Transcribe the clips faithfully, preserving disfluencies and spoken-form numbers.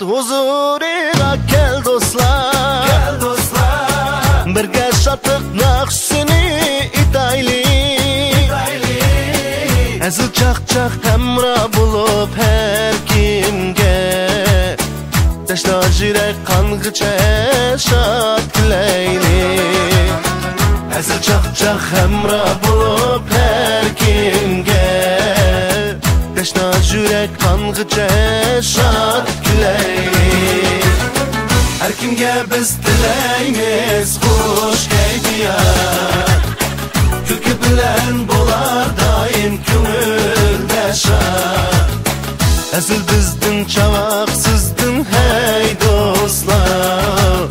ھۇزۇرىغا كەل دوستلار، كەل دوستلار. بىرگە شادلىق ناخشىسىنى ئېيتايلى، ئېيتايلى. ھەزىل چاقچاق ھەمراھ بولۇپ ھەر كىمگە، تەشنا يۈرەك قانغىچە شاد كۈلەيلى. ھەزىل چاقچاق ھەمراھ بولۇپ ھەر كىمگە، تەشنا يۈرەك قانغىچە شاد كۈلەيلى. ھەر كىمگە بىز تىلەيمىز خۇش كەيپىيات، كۈلكە بىلەن بولار دائىم كۆڭۈلدە شاد. ھەزىل بىزدىن، چاۋاك سىزدىن، ھەي دوستلار،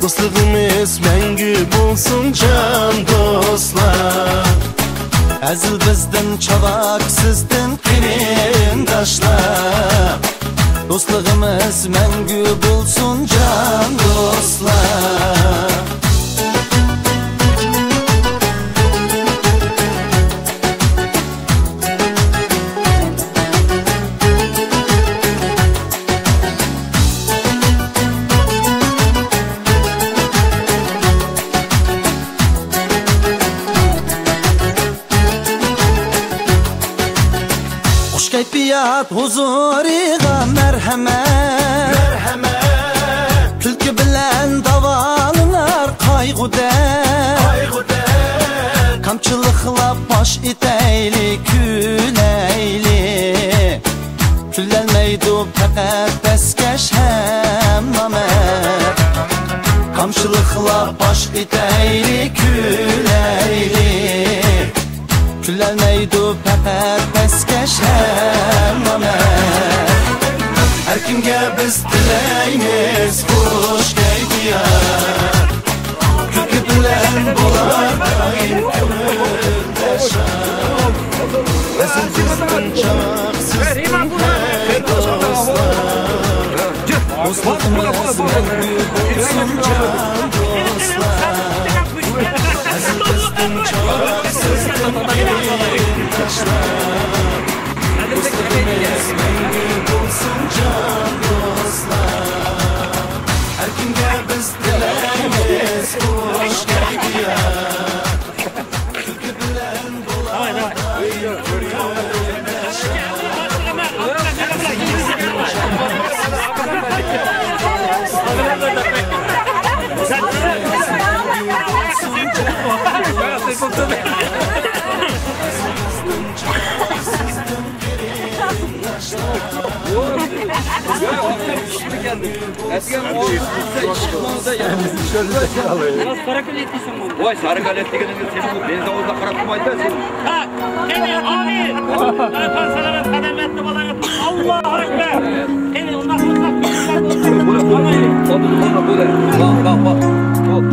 دوستلۇقىمىز مەڭگۈ بولسۇن جان دوستلار. ھەزىل بىزدىن، چاۋاك سىزدىن قېرىنداشلار، دوستلۇقىمىز مەڭگۈ بولسۇن جان دوستلار. خۇش كەيپىيات ھۇزۇرىغا مەرھەمەت، مەرھەمەت. كۈلكە بىلەن داۋالىنار قايغۇ-دەرد، قايغۇ-دەرد. كامچىلىقلاپ پاش ئېتەيلى، كۈلەيلى. كۈلەلمەيدۇ پەقەت پەسكەش ھەم نامەرد. كامچىلىقلاپ پاش ئېتەيلى، كۈلەيلى. كۈلەلمەيدۇ پەقەت پەسكەش ھەم نامەرد. ھەر كىمگە بىز تىلەيمىز خۇش كەيپىيات، كۈلكە بىلەن بولار دائىم كۆڭۈلدە شاد. ھەزىل بىزدىن، چاۋاك سىزدىن، ھەي دوستلار، دوستلۇقىمىز مەڭگۈ بولسۇن جان دوستلار. ئەزىز بىزدىن چوڭ، سىزدىن قېرىنداشلار. دوستلۇقىمىز مەڭگۈ بولسۇن جان دوستلار. ھەر كىمگە بىز تىلەيمىز خۇش كەيپىيات. كۈلكە بىلەن بولار دائىم كۆڭۈلدە شاد. Voy, sarı galet degeningde senin bu benzovozda qarap turmaydı sen. Ha, qani, amin. Aleykum selam, qadamatlı bolayım. Allahu Ekber. Qani, ondan sonra böyle, böyle, böyle. Bak, bak, bak. Hop.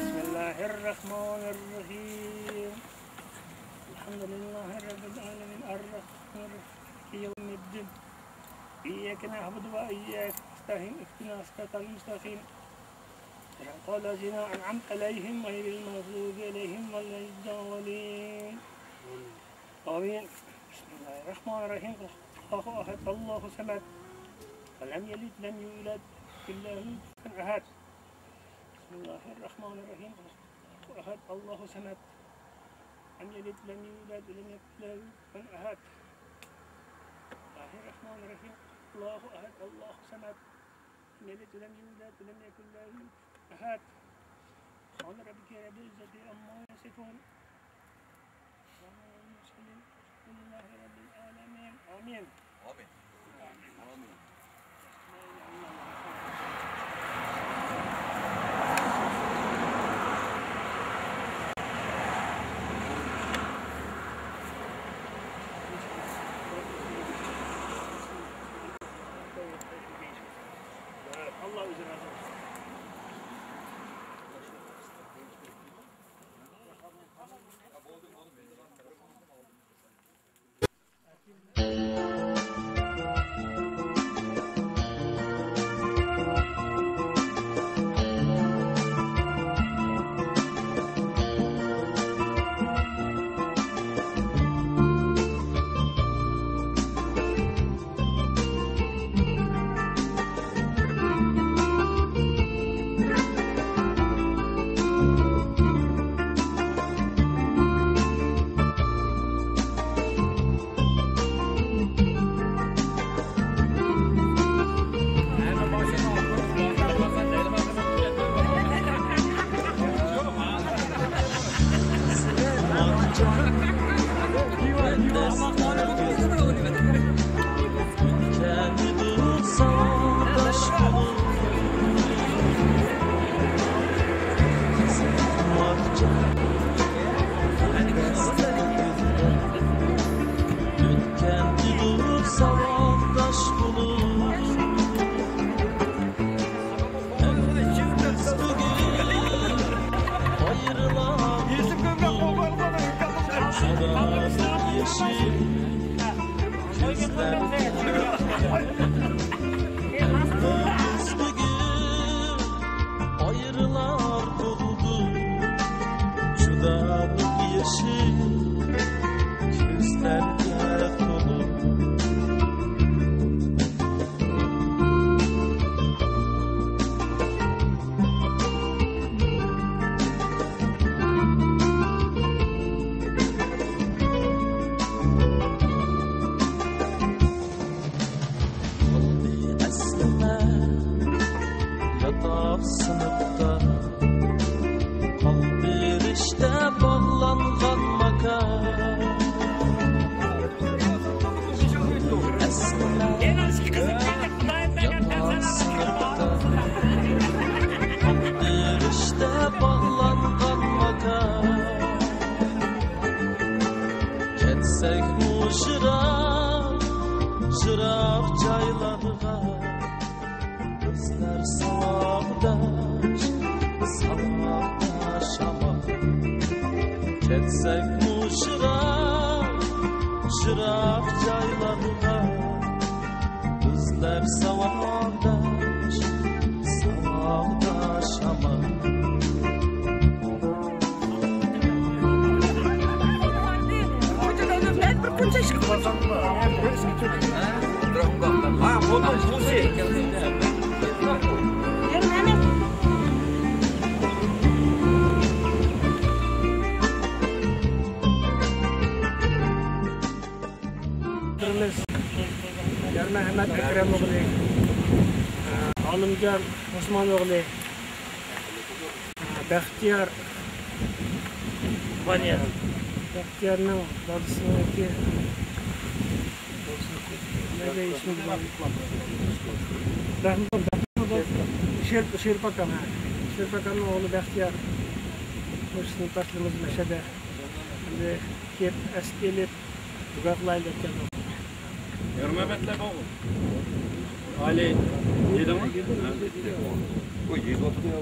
بسم الله الرحمن الرحيم. الحمد لله رب العالمين. الرحمن الرحيم. مالك يوم الدين. إياك نعبد وإياك نستعين. اهدنا الصراط المستقيم. صراط الذين أنعمت عليهم غير المغضوب عليهم ولا الضالين. آمين. بسم الله الرحمن الرحيم. الله أحد، الله الصمد. لم يلد ولم يولد، ولم يكن له كفوا أحد. بسم الله الرحمن الرحيم. الله أحد، الله الصمد. لم يلد ولم يولد، ولم يكن له كفوا أحد. بسم الله الرحمن الرحيم. الله أحد، الله الصمد. لم يلد ولم يولد، ولم يكن له كفوا أحد. سبحان ربك رب العزة عما يصفون. وسلام على المرسلين. الحمد لله رب العالمين. آمين. آمين. آمين. لا إله إلا الله. يېشىل كۆزلەر. بىز بۈگۈن ئايرىلار بولدۇق، جۇدالىق يېشىل كۆزلەرگە تولۇپ. ئەسلىمە ياتاق سىنىپتا، قالدى رىشتە باغلانغان ماكان. ئەسلىمە ياتاق سىنىپتا، قالدى رىشتە باغلانغان ماكان. كەتسەكمۇ يىراق، يىراق جايلارغا، بىزلەر ساۋاقداش، ساۋاقداش ھامان. كەتسەكمۇ يىراق، يىراق جايلارغا، بىزلەر ساۋاقداش، ساۋاقداش ھامان. يەرمەھمەت ئەكرەم ئوغلى، ئالىمجان ئوسمان ئوغلى، بەختىيار، بەختىيارنىڭ دادىسىنىڭكى، نەدە ئىسمى بار؟ رەھمەت، شېرىپ، شېرىپ ئاكام، ھە. شېرىپ ئاكامنىڭ ئوغلى بەختىيار. مۇشۇ سىنىپداشلىرىمىز مەشەدە. ئەمدى كېلىپ ئەسكە ئېلىپ، بۇگاقلايلى دەپ كەلدۇق. يارمەمەتلەر بارغۇ. ئالى دېدىڭمۇ؟ بۇ يېزىۋاتىدۇ يا.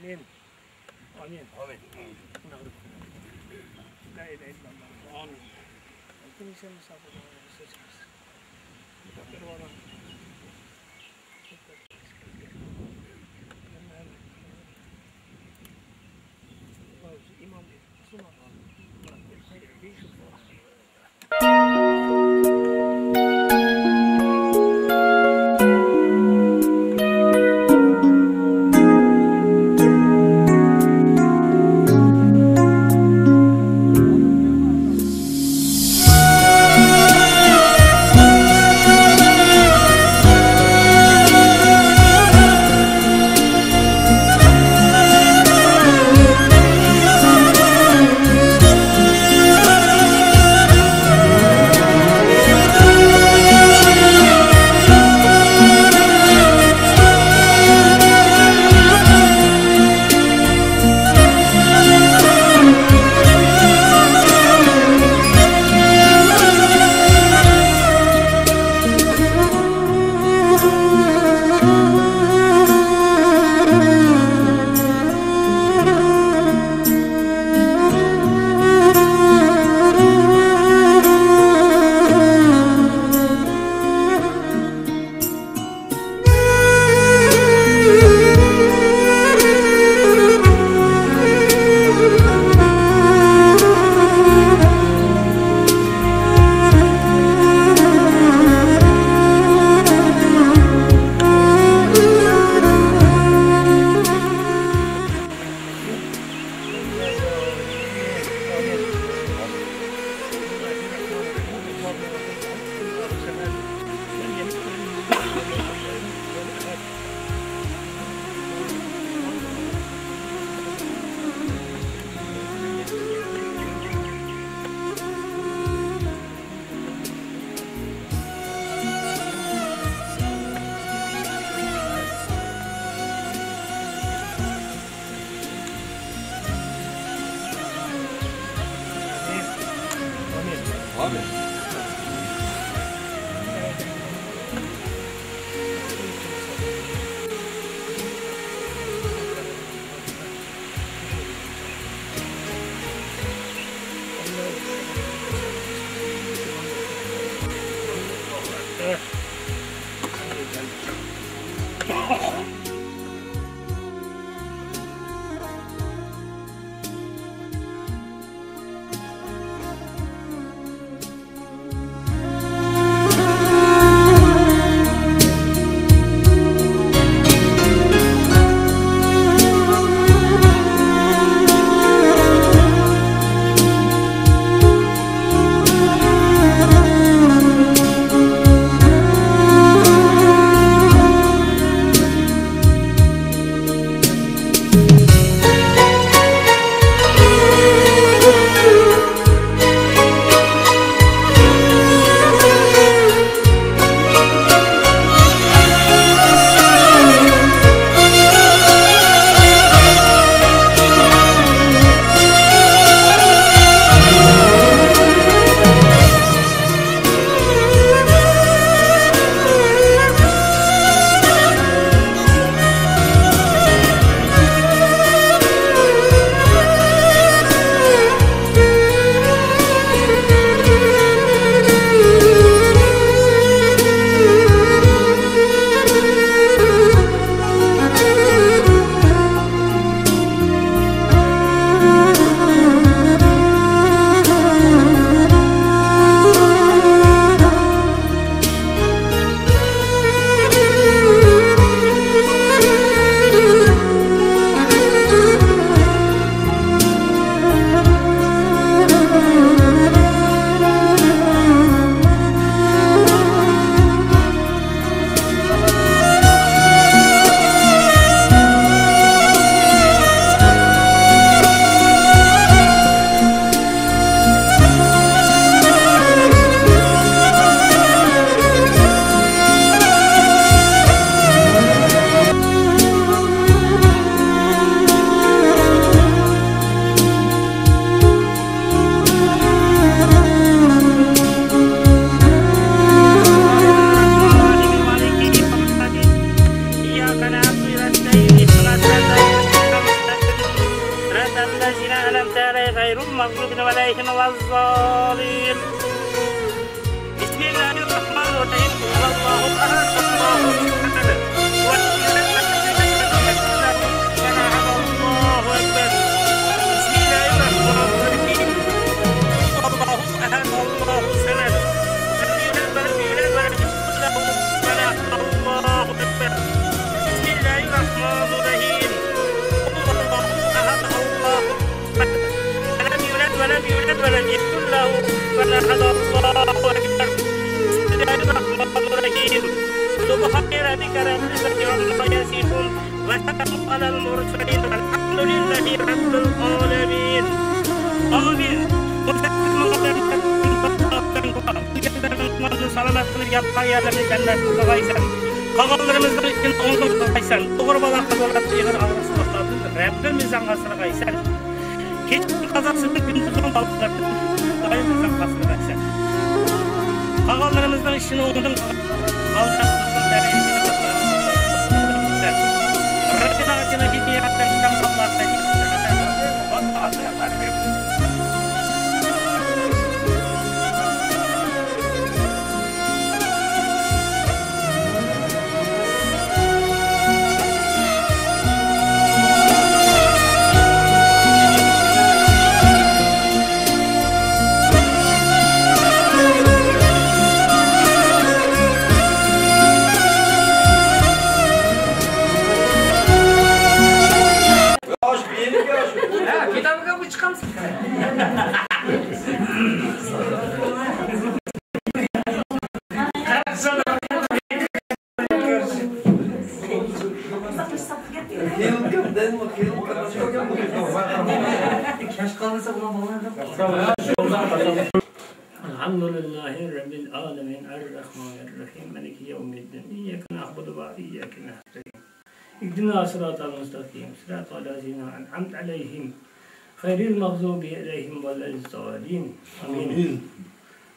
آمين. آمين. آمين. لا إله إلا الله. آمين. المغضوب عليهم ولا الضالين. بسم الله الرحمن الرحيم. قل هو الله أحد، الله الصمد. الله أكبر. بسم الله الرحمن الرحيم. قل هو الله أحد، الله الصمد. لم يلد ولم يولد ولم يكن له كفوا أحد. الله أكبر. بسم الله الرحمن الرحيم. قل هو الله أحد، الله ولم يولد ولم يولد ولم يكن له كفوا أحد. الله أكبر. بسم الله الرحمن الرحيم. سبحان ربك رب العزة عما يصفون. وسلام على المرسلين والحمد لله رب العالمين. آمين. سالامەت قىلىپ ياتقان يەرلىرىنى جەننەت قىلغايسەن. قالغانلىرىمىزنىڭ ئىشىنى ئوڭدىن قىلغايسەن. ئوغرى بالا قازانلارنى ئېغىر ئاغرىقسىزلىقلاردىن رەببىمىز ئاڭغا ئاسرىغايسەن. كېچىنى قازاسىزلىق كۈندۈزنىڭ بالىلىرىدىن دائىم بىزنىڭ قاسىمىزدا سەن. قالغانلىرىمىزنىڭ ئىشىنى ئوڭدىن قىلغايسەن. ربنا آتنا في الدنيا حسنة وفي الآخرة حسنة وقنا عذاب النار. ھە، كىتابىغا بۇ چىقامسىز؟ الحمد لله رب العالمين، الرحمن الرحيم، مالك يوم الدين، إياك نعبد وإياك نستعين، اهدنا الصراط المستقيم، صراط الذين أنعمت عليهم، غير المغضوب عليهم ولا الضالين. آمين. آمين.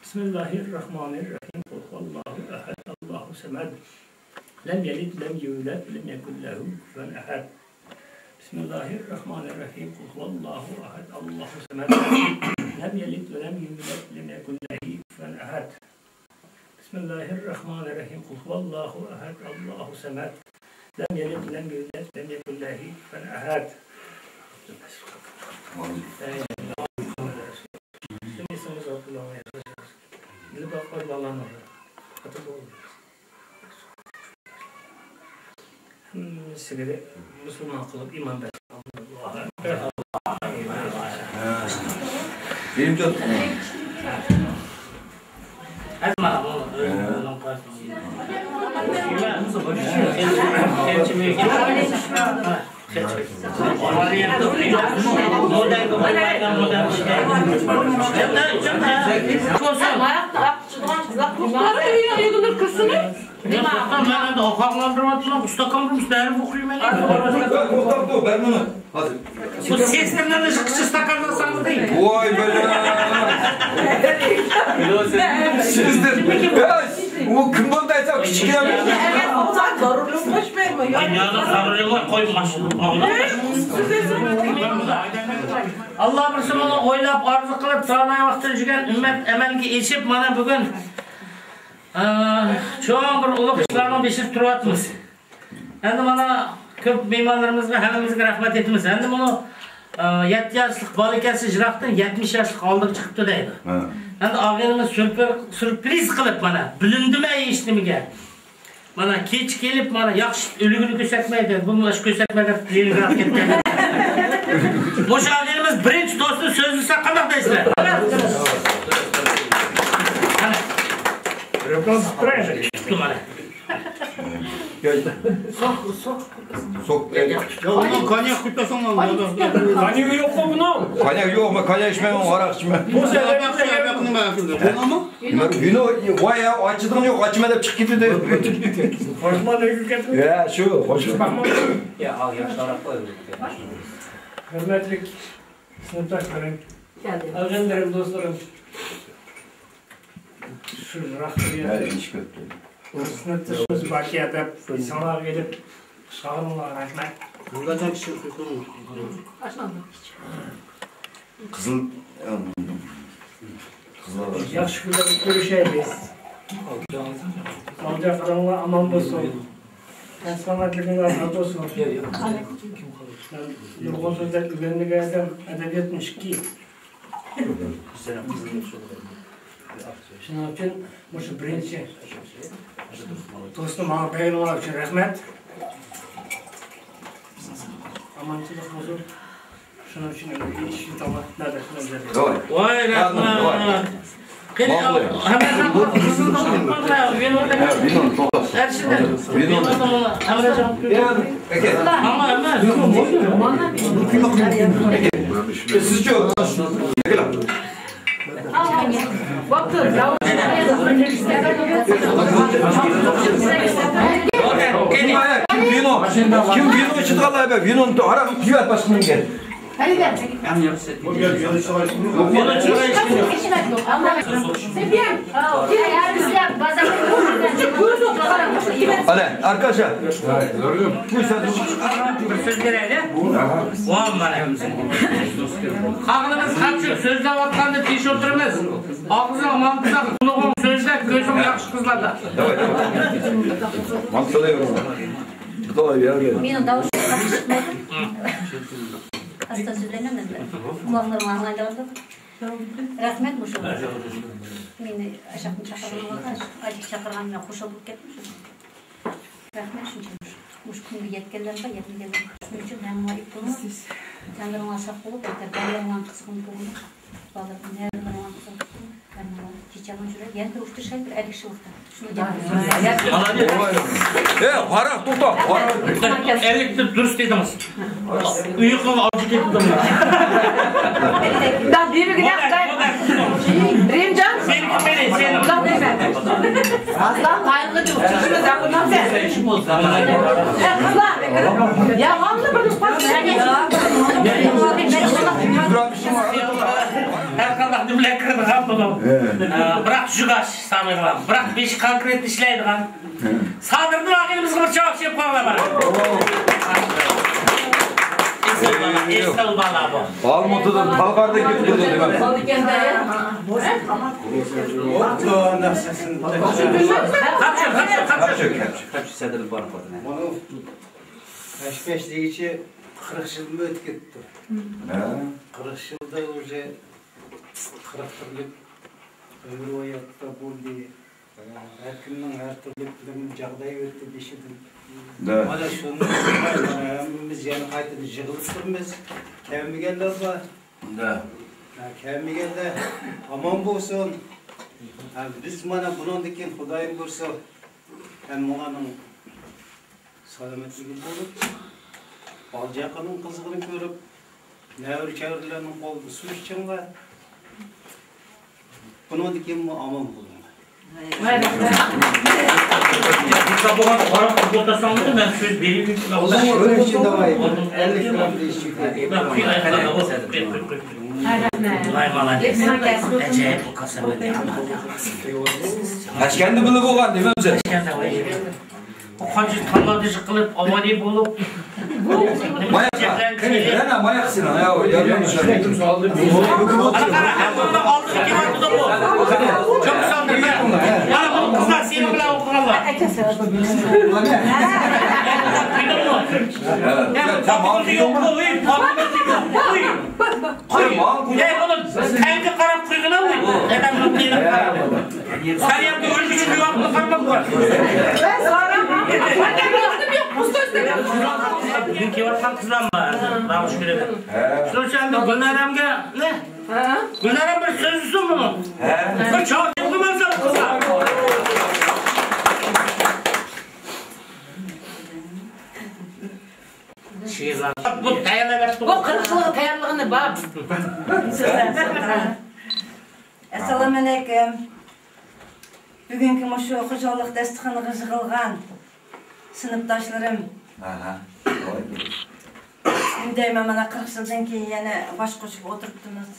بسم الله الرحمن الرحيم. قل هو الله أحد، الله الصمد. لم يلد ولم يولد ولم يكن له كفوا أحد. بسم الله الرحمن الرحيم. قل هو الله أحد، الله الصمد. لم يلد ولم يولد ولم يكن له كفوا أحد. بسم الله الرحمن الرحيم. قل هو الله أحد، الله الصمد. لم يلد ولم يولد ولم يكن له كفوا أحد. ھەممىسىگە مۇسۇلمان قىلىپ ئىمان بەرسۇن. مەن ئەمدى ئاقاقلاندۇرۇۋاتىمەن، ئۇستاكان بۇ بەرىبىر ئوخشايمەن. توختاپ تۇر، بەر مۇنى. ھازىر. بۇ سېستىرنىڭ قىچا ئىستاكاندا ساڭدى. ۋاي بەلە. سېستىر. ئۇ كىم بولدى ئەسلا كىچىككىنە. دۇنيادا خەۋىرى يوق، قوي ماشىنا. ئاللا بىرسى بۇنى ئويلاپ، ئارزۇ قىلىپ، تاللاي ۋاقتىدا يۈرگەن ئۈممەت ئەمەلگە ئېشىپ، مانا بۈگۈن، ئە، چوڭ بىر ئۇلۇغ ئىشلارنىڭ بېشىدا تۇرۇۋاتىمىز. ئەمدى مانا كۆپ مېھمانلىرىمىزغا، ھەممىمىزگە رەھمەت ئېيتىمىز. ئەمدى مۇنۇ، ئە، يەتتە ياشلىق بالا ئىكەنسىز، يىراقتىن يەتمىش ياشلىق ئالدىغا چىقىپتۇ دەيدۇ. ھە. ئەمدى ئاغىنىمىز سۈرپر-، سۈرپرىز قىلىپ مانا، بىلىندىمەن ھېچنېمىگە. مانا كېچە كېلىپ، مانا ياخشى ئۈلگىنى كۆرسەتمەيدۇ. بۇ مۇشۇ كۆرسەتمەي دەپ لېنىنگرادقا كەتكەن. مۇشۇ ئاغىنىمىز بىرىنچى دوستىنى سۆزلىسە قانداق دەيسىلەر؟ كۈتۈپتۇ مانا. سوق، سوق. سوق. يا، ئۇنىڭ كونياك قۇيۇپ بەرسەڭ. كونياكى يوققۇ بۇنىڭ. كونياك يوقمۇ؟ كونياك ئىچمەيمەن، ھاراق ئىچىمەن. بۇ سەۋەبلىك سەۋەبلىك نېمە؟ ۋىنو، ۋاي، يا، ئاچىدىغىنى يوق، ئاچىمەن دەپ چىقىپ كېتىدۇ. قوشما ئۆيگە كەتتى. يا، شۇ، قوشما. يا، ئال، ياخشى ھاراق قوي. ھۆرمەتلىك سىنىپداشلىرىم، ئاغىنىلىرىم، دوستلىرىم، شۇ راخمىيەت سىنىپدىشىمىز باكىيە دەپ ساڭلارغا ئېلىپ چىقارغىنىڭلارغا رەھمەت. قىزىل، قىزىل. ياخشى كۈنلەردە كۆرۈشەيلى. ساغلىقجان قېلىڭلار، ئامان بولسۇن. سالامەتلىكىڭلار بار بولسۇن. مەن نۇرغۇن سۆزلەپ ئۆگەنمىگەن ئادەم، ئەدەبىياتنىڭ ئىككى. شۇنىڭ ئۈچۈن مۇشۇ بىرىنچى توستنى ماڭا بەرگىنىڭلار ئۈچۈن رەھمەت. ئامانچىلىق بولسۇن. شۇنىڭ ئۈچۈن ئىش يۈتۈۋاتىمەن. ۋاي، رەھمەت. قېنى، ھەممە ۋىنونى توختات. ۋىنونى، ھەممە سىزچۇ؟ كىم ۋىنو؟ كىم ۋىنو ئىچىدىغانلار؟ ۋىنونى، ھاراقنى قۇيۇۋەت باشقىنىڭكى. Hadi, arkadaşlar. بىر سۆز بېرەيلى. قالغىنىمىز قاپچۇق، سۆزلەۋاتقاندا تىنچ ئولتۇرىمىز. ئاغزىغا ماڭقىساق، قۇلىقىڭ سۆزلە، كۆزۈڭ ياخشى قىزلاردا. مېنىڭ داۋۇشۇم قاتتىق چىقمايدۇ. ئاستا سۆزلەيمەن مەن. قۇلاقلىرىڭ ئاڭلايدىغاندۇ. رەھمەت مۇشۇ. مېنى ئاشاقتىن چاقىرغانغا، ئاچىق چاقىرغان بىلەن خۇشال بولۇپ كەتتىم شۇ. رەھمەت شۇنچە. مۇشۇ كۈنگە يەتكەنلەرگە، يەتمىگەنلەرگە شۇنىڭ ئۈچۈن ھەممىڭلار ئېيتتىڭلار. جانلىرىڭلار ساق بولۇپ، بالىلىرىڭلارنى قىزغىن بولۇڭلار. بالىلىرىڭلارنى، نەۋرىلىرىڭلارنى قىزغىن بولۇڭلار. ھەممىڭلار چېچەڭلار يۈرەك. يەنە بىر ئۇچرىشايلى بىر ئەللىك يىللىقتا. شۇنى دەپ. ئەي، ھاراق، توختا، ھاراق. ئەللىكتە دۇرۇس دېدىڭىز. ئۇيقۇغا ئالجى كېتىدۇ. داق دېمىگىنە خۇداي. رېمجان. سېنىڭكى مېنى، سېنىڭ. داق دېمە. ئاسلان قايىلغا چىقىپ چىقىشىمىز ياقىنمامسەن. ئە، قىزلار. يالغاننى بىر نۇقتا. ھەر قانداق نېمىلەر كىرىدىغان بۇنىڭ. ئە، بىراق جۇگاش سامىغان، بىراق بېشى كونكرېت ئىشلەيدىغان. سادىردىن ئاغىنىمىزغا بىر چاۋاك چېلىپ قويۇڭلار مانا. ئېسىل بالا، ئېسىل بالا بۇ. ئالمۇتىدىن تالغاردەك كېتىپ تۇرىدۇ دېمەم. قاپچۇ، قاپچۇ، قاپچۇ. قاپچۇ، سەدىر بار قوتىنى. مانا ھەش بەش دېگۈچە قىرىق يىلمۇ ئۆتۈپ كېتىپتۇ. ھە. قىرىق يىلدا ئۇژې قىرىق تۈرلۈك ئۆمۈر ھاياتتا بولدى. ھەر كىمنىڭ ھەر تۈرلۈك بىر جاغدايى ئۆتتى بېشىدىن. دە. مانا شۇنى ھەممىمىز يەنە قايتىدىن يىغىلىپ تۇرىمىز. كەلمىگەنلەر بار. دە. ھە، كەلمىگەنلەر ئامان بولسۇن. ھە، بىز مانا بۇنىڭدىن كېيىن خۇدايىم بۇيرۇسا ھەممىڭلارنىڭ سالامەتلىكىنى كۆرۈپ، بالا-چاقىنىڭ قىزىقىنى كۆرۈپ، نەۋرە-چەۋرىلەرنىڭ قولىدا سۇ ئىچىڭلار. بۇنىڭدىن كېيىنمۇ ئامان بولۇڭلار. بولغان قاراپ ئولتۇرساڭمۇ مەن سۆز بېرىمەن. ئەللىك گرام دېيىش. ۋاي، مالادېس. ئەجەب، ئەجەب. ئەشكەندە بىللە بولغان دېمەمسىز؟ ئەشكەندە، ۋاي. قانچە تاللادىشى قىلىپ، ئاۋارىيە بولۇپ. ماياق، قېنى، يەنە ماياق سېنىڭ، يا، يا، يا. قارا، قارا، ھەممىنىڭ ئالدىدا كېلىۋاتىدۇ بۇ. چوڭ سالدى، مەن. مانا بۇ قىزلار سېنىڭ بىلەن ئوقۇغانلار. دېدىڭمۇ؟ يا، پاپىڭىزدا يوقمۇ؟ ئۇي، پاپىڭىزدا يوقمۇ؟ ئۇي. قويماڭ. يا، بۇنى تەنگە قاراپ قويغىنا، ئۇي. ئادەمنىڭ تېنىگە قاراپ. سەن يەردە ئۆلگۈچى قويۇۋاتقىنى قارىماق بار. بۈگۈن كېلىۋاتقان قىزلارمۇ بار، شۇنىڭ ئۈچۈن ئەمدى گۈلنارەمگە، نە؟ گۈلنارەم بىر سۆزلىسۇن بۇنى. بىر چاۋاك قىلمامسەن قىزلار. شېئىرلار. بۇ تەييارلاۋەتتى. بۇ قىرىق يىلغا تەييارلىغىنى بار. ئەسسالامۇئەلەيكۇم. بۈگۈنكى مۇشۇ خۇشاللىق داستىخىنىغا يىغىلغان سىنىپداشلىرىم. ئەھە. نېمە دەيمەن، مانا قىرىق يىلدىن كېيىن يەنە باش قوشۇپ ئولتۇرۇپتىمىز.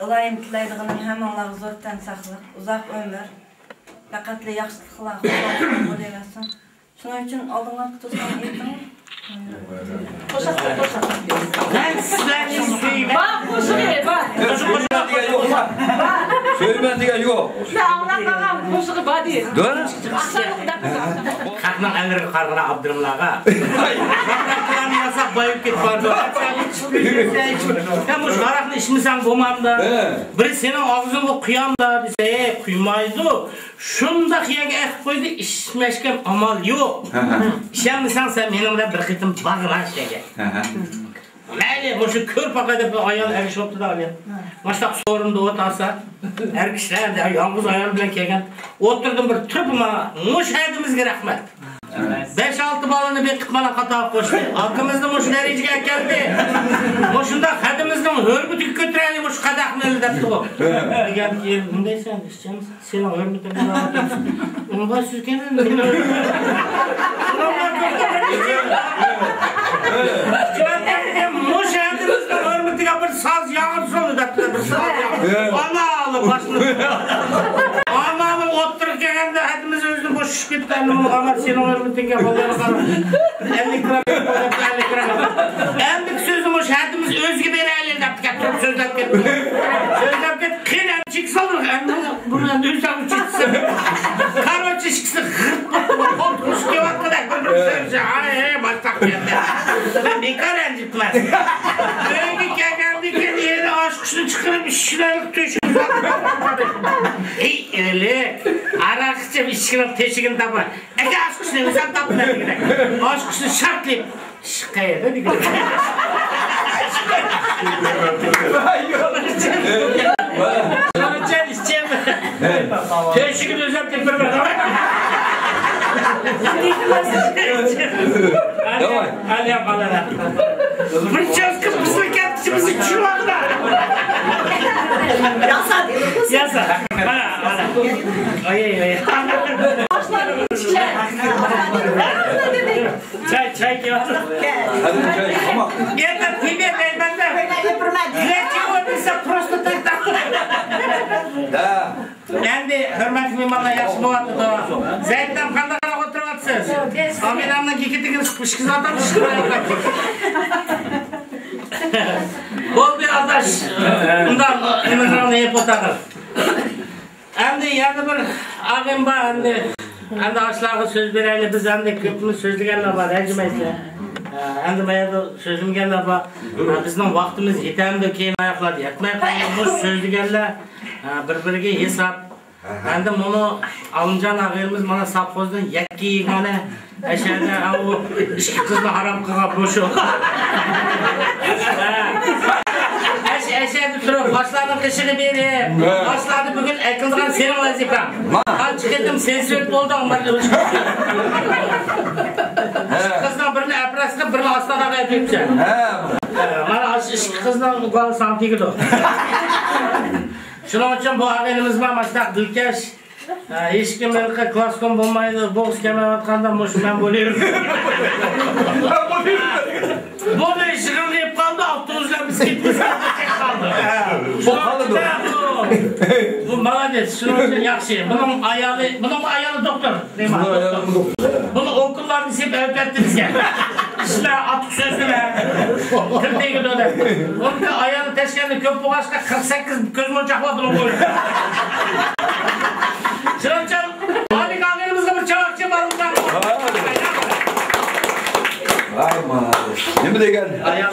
ئىلاھىم تىلەيدىغىنىم ھەممىڭلارغا زور تەن ساقلىق، ئۇزاق ئۆمۈر، پەقەتلا ياخشىلىقلار، خۇشاللىقلار بولۇۋەرسۇن. شۇنىڭ ئۈچۈن ئالدىڭلارغا توسقان ئېيتىڭ. قوشاق، قوشاق. مەن سىلەرنى سۆيىمەن. بار، قوشىقى بار. سۆيىمەن دېگەن يوق. سىلەر ئاڭلاپ قالغان قوشىقى بار دېيىز. دۇر. خەقنىڭ ئەللىرىگە قارىغىنا ئابدۇرۇملارغا. ياساپ بايىپ كېتىپ بارىدۇ. سەن مۇشۇ ھاراقنى ئىچمىسەڭ بولمامدا؟ بىرى سېنىڭ ئاغزىڭغا قۇيامدا دېسە، ئەي، قۇيمايدۇ. شۇنداق يەرگە ئېقىپ قويدى، ئىچمەشكە ئامال يوق. ئىشەنمىسەڭ، سەن مېنىڭ بىلەن بىر قېتىم بارغىلا شۇ يەرگە. مەيلى، مۇشۇ كۆر پاقا دەپ ئايال ئەگىشىۋاپتۇ-دە، ئايال. ماشۇنداق سورۇندا ئولتۇرسا، ئەر كىشىلەر ئەمدى يالغۇز ئايال بىلەن كەلگەن. ئولتۇردۇم بىر تۇرۇپ، مانا، مۇشۇ ھەدىمىزگە رەھمەت. بەش-ئالتە بالىنى بېقىپ، مانا، قاتارغا قوشتى. ئاكىمىزنى مۇشۇ دەرىجىگە ئەكەلدى. مۇشۇنداق ھەدىمىزنىڭ ھۆرمىتىگە كۆتۈرەيلى مۇشۇ قەدەھنى دەپتىغۇ. دېگەندىكىن، ئۇنداق دېسەم، ئىچىمىز. سېنىڭ ھۆرمىتىڭ بىلەن ئاتىمىز. ئۇنىڭغا سىز كېلىڭ. مۇشۇ ھەدىمىزنىڭ ھۆرمىتىگە بىر ساز ياڭرىسۇن دەپتۇ، بىر ساز ياڭرىسۇن. ئانا ئالا باشلىدى. ئانا ئالا ئوتتۇرىغا كەلگەندە ھەدىمىز ئۆزىدىن بوشىشىپ كەتتى. ئەمدى ئۇ ئانا سېنىڭ ھۆرمىتىڭگە بالىلارغا قارا. ئەللىك گرام، ئەللىك گرام. ئەمدىكى سۆزنى مۇشۇ ھەدىمىز ئۆزىگە بېرەيلى دەپ كەتتى، سۆزلەپ كەتتى. سۆزلەپ كەتتى. قېنى چېكىپ سالدۇق. ئەمدى بۇنى ئەمدى ئۆزۈڭ چېكىسەن. كاروچى ئىككىسى غىرت بولۇپ، قولتۇق ئۈستى كەۋاتقۇدەك بىر-بىرىگە سۆزلىشىپ، ھەي، ھەي، باشلاپ كەلدى. مەن بىكار رەنجىپتىمەن. ئۆيگە كەلگەندىن كېيىن يەنە ئاچقۇچنى چىقىرىپ، ئىشلەرنى تۆشۈپ ئۇزاتتىم. ھەي، ئۆلۈك، ھاراق ئىچىپ، ئىشىكنىڭ تۆشۈكىنى تاپا. ئەكە، ئاچقۇچنى ئۆزۈم تاپتىم دېگۈدەك. ئاچقۇچنى شارتلاپ، ئىشىك قەيەردە دېگۈدەك. شۇنىڭ ئۈچۈن ئىچىم. تۆشۈكىنى ئۆزۈم تېپىپ بېرىمەن. داۋاي. بىر چوسكا بىزنىڭ كەتكۈچىمىزنى چۈشۈرۈۋالدى. ياسا. مانا، مانا. ئاي، ئاي، ئاي. چاي، چاي كېلىۋاتىدۇ. ھەزىر چاي، تاماق. يەنە تېمە دەيمەن-دە. يۈرەك يېغىۋەتمىسە، پروستاتىت. ھە. ئەمدى ھۆرمەتلىك مېھمانلار ياخشى بولۇۋاتىدۇ. زەيتىن قانداق قاراپ ئولتۇرۇۋاتىسىز؟ ئامىنامنىڭ گېكىتىگىنى سىقىپ ئىچكۈزۈۋاتامسىز؟ بولدى ئاداش. ئۇنداق ئىمىنراڭنى يەپ ئولتۇر. ئەمدى يەنە بىر ئاغىم بار، ئەمدى، ئەمدى ئاشۇلارغا سۆز بېرەيلى. بىز ئەمدى كۆپمۇ سۆزلىگەنلەر بار، رەنجىمەيسىلەر. ئە، ئەمدى بۇ يەردە سۆزلىمىگەنلەر بار. ئە، بىزنىڭ ۋاقتىمىز يېتەمدۇ، كېيىن ئاياقلار يەتمەي قالدى. بۇ سۆزلىگەنلەر، ئە، بىر-بىرىگە ھېساب. ئەمدى مۇنۇ ئالىمجان ئاغىنىمىز مانا سوپخوزدىن يەككە يېگانە. ئەشەدە ئاۋۇ ئىككى قىزنى ھارام قىلغان مۇشۇ. ئەش-، ئەشەدە تۇرۇپ، ئاشلارنىڭ قېشىغا بېرىپ، ئاشلارنى بۈگۈن ئەكىلىدىغان سېنىڭ ۋەزىپەڭ. قانچە قېتىم سېزىپ بولدۇڭ، بىر ئىككى قىزنىڭ بىرىنى ئەپرەس قىلىپ، بىرىنى ئاستاناغا ئەپىرىپسەن. مانا ئاشۇ ئىككى قىزنىڭ گالى ساڭا تېگىدۇ. شۇنىڭ ئۈچۈن بۇ ئاغىنىمىز بار، ماشۇنداق دىلكەش. ھە، ھېچكىم ھېلىقى كلاسكوم بولمايدۇ، بوغۇز كەلمەيۋاتقاندا مۇشۇ مەن بولۇۋېرىمەن. بۇنى يىغىلىپ قالدى، ئاپتوبۇسلار بىز كېتىمىز. بۇ قالىدۇ. بۇ، بۇ مالادېس، شۇنىڭ ئۈچۈن ياخشى. بۇنىڭ ئايالى، بۇنىڭ ئايالى دوختۇر. بۇنىڭ ئايالى دوختۇر. بۇنى ئوكۇللارنى سېلىپ ئەۋەتتى بىزگە. ئىشلار ئاتۇق سۆزلىمە. تىل تېگىدۇ دەپ. ئۇنىڭ ئايالى تەشكەندە كۆپ بولغاچقا، قىرىق سەككىز كۆز مونچاقلار بۇنىڭغا ئوينىدى. شۇنىڭ ئۈچۈن ھالىك ئاغىنىمىزغا بىر چاۋاك چېلىپ ئالىمىز. ۋاي، مانا. نېمە دېگەن؟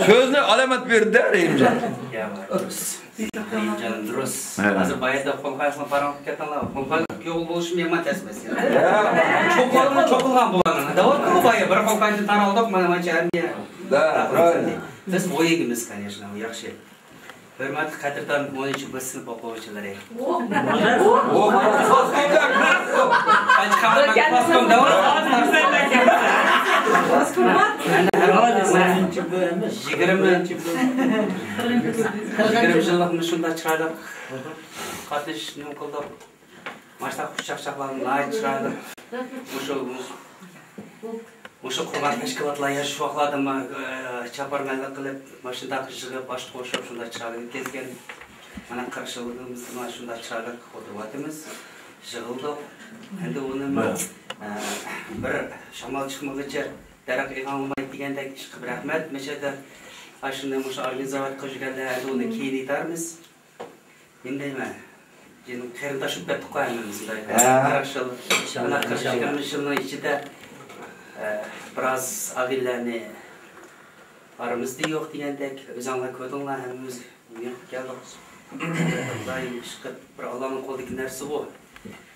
سۆزنى ئالامەت بېرىدۇ-دە، رەھىمجان. رەھىمجان، دۇرۇس. ھە. ھازىر بايىدا قول قايسىڭ پاراڭ قىلىپ كەتتىڭلار. قول قايسىڭ يول بولۇشۇم يامان تەس-مەس. ھە. چوقۇلغان، چوقۇلغان بۇلارنىڭ. دەۋاتتىمغۇ بايا، بىر قول قايسىڭ تارالدۇق، مانا، مانا، چەرمىيە. ھە، راست. بىز بۇ يېگىمىز، كانېشنا، ياخشى. ھۆرمەتلىك قەدىردان ئونىنچى ب سىنىپ ئوقۇغۇچىلىرى. يىگىرمە، يىگىرمە يىللىق مۇشۇنداق چىرايلىق قاتنىشىش نېمە قىلدۇق. ماشۇنداق خۇشچاقچاقلارنى ناھايىتى چىرايلىق. مۇشۇ مۇشۇ قۇرغان تەشكىلاتلار يا شۇ ۋاقىتلاردىمۇ، ئى، چاپارمەنلىك قىلىپ، ماشىنىدا يىغىپ، باش قوشۇپ، شۇنداق چىرايلىق ئۆتكەزگەن. مانا، قىرىق يىلىمىزدا مانا شۇنداق چىرايلىق ئولتۇرۇۋاتىمىز. يىغىلدۇق. ئەمدى ئۇنىمۇ، ئە، بىر شامال چىقمىغۇچە دەرەخ ئېغىڭلىمايدۇ دېگەندەك ئىشقىلىپ رەھمەت. مەشەدە ئاشۇنى مۇشۇ ئورگانىزاتور قىلىپ يۈرگەنلەر ئەمدى ئۇنى كېيىن ئېيتارمىز. نېمە دەيمەن؟ جېنىم قېرىنداش بولۇپ كەتتۇققۇ ھەممىمىز مۇنداق. ھە. قىرىق يىل، ئىنشاللا، مانا قىرىق ئىنشاللا. يىگىرمە يىلنىڭ ئىچىدە، ئە، بىراز ئاغىنىلەرنى ئارىمىزدا يوق دېگەندەك، ئۆزۈڭلار كۆردۈڭلار ھەممىمىز. نېمە قىلىپ كەلدۇق؟ خۇدايىم ئىشقىلىپ بىر ئاللانىڭ قولىدىكى نەرسە بۇ.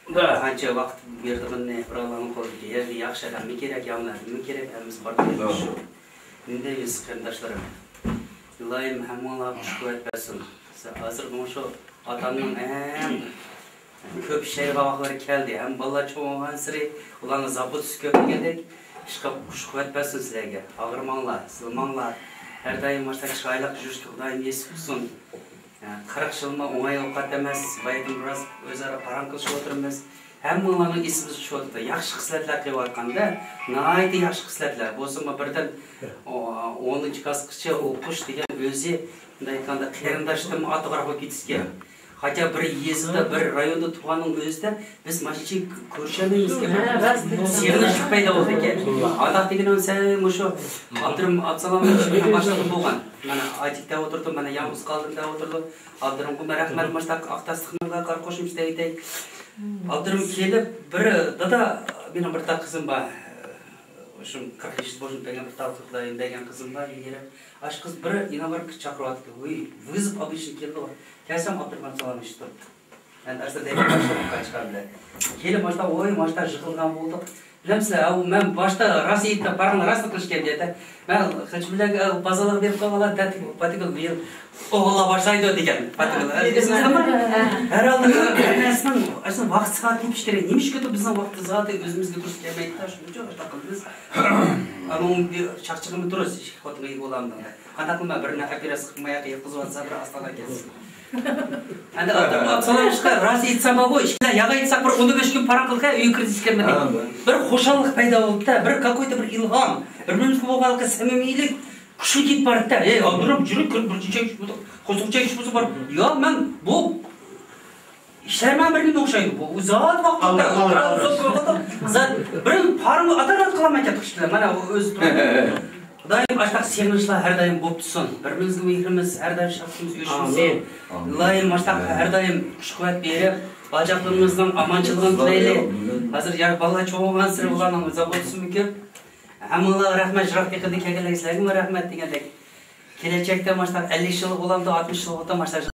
قانچە ۋاقىت بېرىدىغىنىنى بىر ئاللانىڭ قولىدىكى. يەردە ياخشى ئادەممۇ كېرەك، يامان ئادەممۇ كېرەك، ھەممىسى بار دېگەن شۇ. نېمە دەيمىز، قېرىنداشلىرىم؟ ئىلاھىم ھەممىڭلارغا كۈچ-قۇۋۋەت بەرسۇن. ھازىر مانا شۇ ئاتامنىڭ ئەڭ كۆپ ئىشلەيدىغان ۋاقىتلىرى كەلدى. ھەم بالىلار چوڭ بولغانسېرى ئۇلارنىڭ زاپۇتىسى كۆپ دېگەندەك، ئىشقىلىپ كۈچ-قۇۋۋەت بەرسۇن سىلەرگە. ئاغرىماڭلار، سىلماڭلار. ھەر دائىم مانا شۇنداق چىرايلىق يۈرۈشكە خۇدايىم نېسىپ قىلسۇن. قىرىق يىلمۇ ئوڭاي ئوقەت ئەمەس. بايىتىم بىراز ئۆزئارا پاراڭ قىلىشىپ ئولتۇرىمىز. ھەممىڭلارنىڭ ئېسىمىزگە چۈشۈۋاتىدۇ. ياخشى خىسلەتلەر قىلىۋاتقاندا، ناھايىتى ياخشى خىسلەتلەر. بولسىمۇ بىردىن ئو-، ئونىنچى كىلاسقىچە ئوقۇش دېگەن ئۆزى، مۇنداق ئېيتقاندا، قېرىنداشتىنمۇ ئارتۇقراق بولۇپ كېتىشكەن. خاچا بىر يېزىدا، بىر رايوندا تۇرغاننىڭ ئۆزىدە بىز مانا شۇنچە كۆرۈشەلمەيمىزكەن. ھە، راست. سېغىنىشلىق پەيدا بولىدىكەن. ئانداق دېگىنىم سەن مۇشۇ ئابدۇرۇم ئابدۇسالام باشلىقىم بولغان. مانا ئايتىكتا ئولتۇردۇم، مانا يالغۇز قالدىم دەپ ئولتۇردۇم. ئابدۇرۇمغا رەھمەت، مۇشۇنداق ئاق تاستىخانلار قارا قوشنىمىز دەيدىك. ئابدۇرۇم كېلىپ، بىر، دادا، مېنىڭ بىر تال قىزىم بار. شۇ قىرىق ياشتا بولسۇن دېگەن بىر تال خۇدايىم دېگەن قىزىم بار، يېرى. ئاشۇ قىز بىر ئىنوگرافكا چاقىرىۋاتىدۇ. ۋۇي، ۋىزىپ ئابىشىن كېلىدۇ. كەلسەم ئابدۇرېھمان سالام ئېيتىشتۇ. ئەمدى ئەسلىدە دەيمەن، باشلىق قاچقان بىلەن. كېلىپ باشتا، ۋوي، باشتا يىغىلغان بولدۇق. بىلەمسىلەر، ئۇ مەن باشتا راست ئېيتتىم، پاراڭنى راست قىلىش كېرەك دېدى. مەن قىلىچ بىلەن بازارلارغا بېرىپ قالغانلار دەپ، پاتىگۈل بىيىل ئوغۇللار باشلايدۇ دېگەن. پاتىگۈل، ئە، ئېسىڭىزدىمۇ؟ ھەر ھالدا ھەر نەرسىنىڭ، ئەسلى ۋاقتى سائەتى تېپىش كېرەك. نېمىشقىدۇر بىزنىڭ ۋاقتى سائىتى ئۆزىمىزگە دۇرۇس كەلمەيدۇ، شۇنىڭ ئۈچۈن ئاشۇنداق قىلىمىز. ئەمما ئۇ بىر چاقچىقىمۇ دۇرۇس، خوتۇنغا ئىگە بولامدۇ؟ قانداق قىلىمەن، بىرنى ئوپېراتسىيە قىلماياق، ياتقۇزۇۋاتسا، بىر ئاستىغا كەتسۇن. ئەمدى ئابدۇرېھىم ئابدۇسالام ئىشقا راست ئېيتسام بارغۇ، ئىككىلەن ياغا ئېيتساق، بىر ئون بەش كۈن پاراڭ قىلغان، ئۆيگە كىرگۈسى كەلمىدى. ھە. بىر خۇشاللىق پەيدا بولدى-دە، بىر كاكويدا بىر ئىلھام، بىر-بىرىمىزگە بولغان سەمىمىيلىك كۈچلۈك كېلىپ باردى-دە. ئەي، ئابدۇرېھىم، يۈرۈڭ، كىرىپ بىر چېچەك ئىچىپ بولسا، قورساق چېچەك ئىچىپ بولسا بار. يا، مەن بۇ ئىشلەرمەن بىر نېمە ئوخشايدۇ. بۇ زادى ۋاقىت ئالدى، ئالدى، ئالدى. زادى بىر پارىڭ ئاتارات قىلالماي كەتتۇق ئىشلار. مانا ئۇ ئۆزى تۇرۇپ. خۇدايىم ئاشۇنداق سېغىنىشلار ھەر دائىم بولۇپ تۇرسۇن. بىر-بىرىمىزگە مېھرىمىز ھەر دائىم شەپقىتىمىز ئۆچمىسۇن. ئامىن. ئىلاھىم ئاشۇنداق ھەر دائىم كۈچ-قۇۋۋەت بېرىپ، بالاچاقىلىرىمىزنىڭ ئامان-چىلىقىنى تىلەيلى. ھازىر يار بالىلار چوڭ بولغانسېرى ئۇلارنىڭ زاپوتىسىمۇ كۆپ. ھەممىڭلارغا رەھمەت، يىراق يېقىندىن كەلگەنلەرگە سىلەرگىمۇ رەھمەت دېگەندەك. كېلەچەكتە ماشۇنداق ئەللىك يىل بولامدۇ، ئاتمىش يىل بولامدۇ، ماشۇنداق